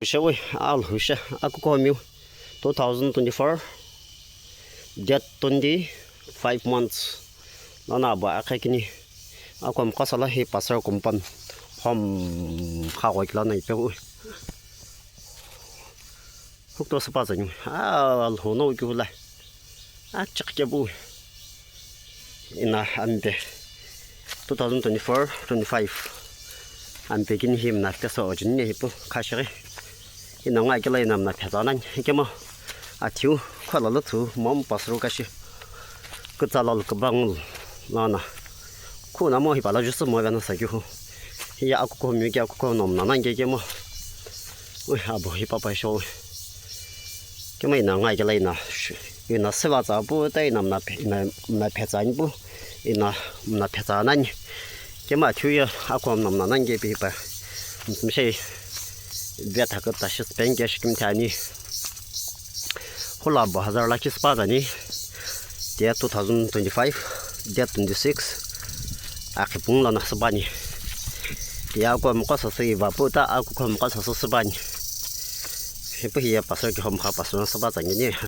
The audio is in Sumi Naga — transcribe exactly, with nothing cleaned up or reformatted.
Shewe, Alhou she, akukuhoumiu two thousand twenty-four, date twenty-five months. Nana abo akha kini, akuhou mqasala hi pastor compound home kha gho kila na ipe u. Hukto sapa zanyu, Alhou no ki ula. Achak kebu. Ina ampe two thousand twenty-four twenty-five ampe kini hi mna pesa ojini ne hipu khashiri. Ina ngai kila ina mna pesa nani kemo athiu khola lo thu mom pastor kashi. Kutsala lo kubangul lana. Khuna mo hi pala jusu mo vena sa kihu. Hiya akukuhoumiu ke akukuhou no mna nange kemo. Ui, abo hi papa sho. Kemo ina ngai kila ina sh-, ina seva tsa pu ta ina mna phe-, ina mna phetsa ani pu, ina mna phetsa nani. Kemo athiu ye akuhou no mna nange pi pa. Msumshe via thaküp ta shi spend cash kim thani. Hula bo hazar lakhi spa zani. Tia two thousand twenty-five, date twenty-six. Akhipung lana sibani. Tia akuhou mqasasü iva pu ta akukuhou mqasasü sibani. Hipu hiya pastor ke home kha pastor na saba tsangini.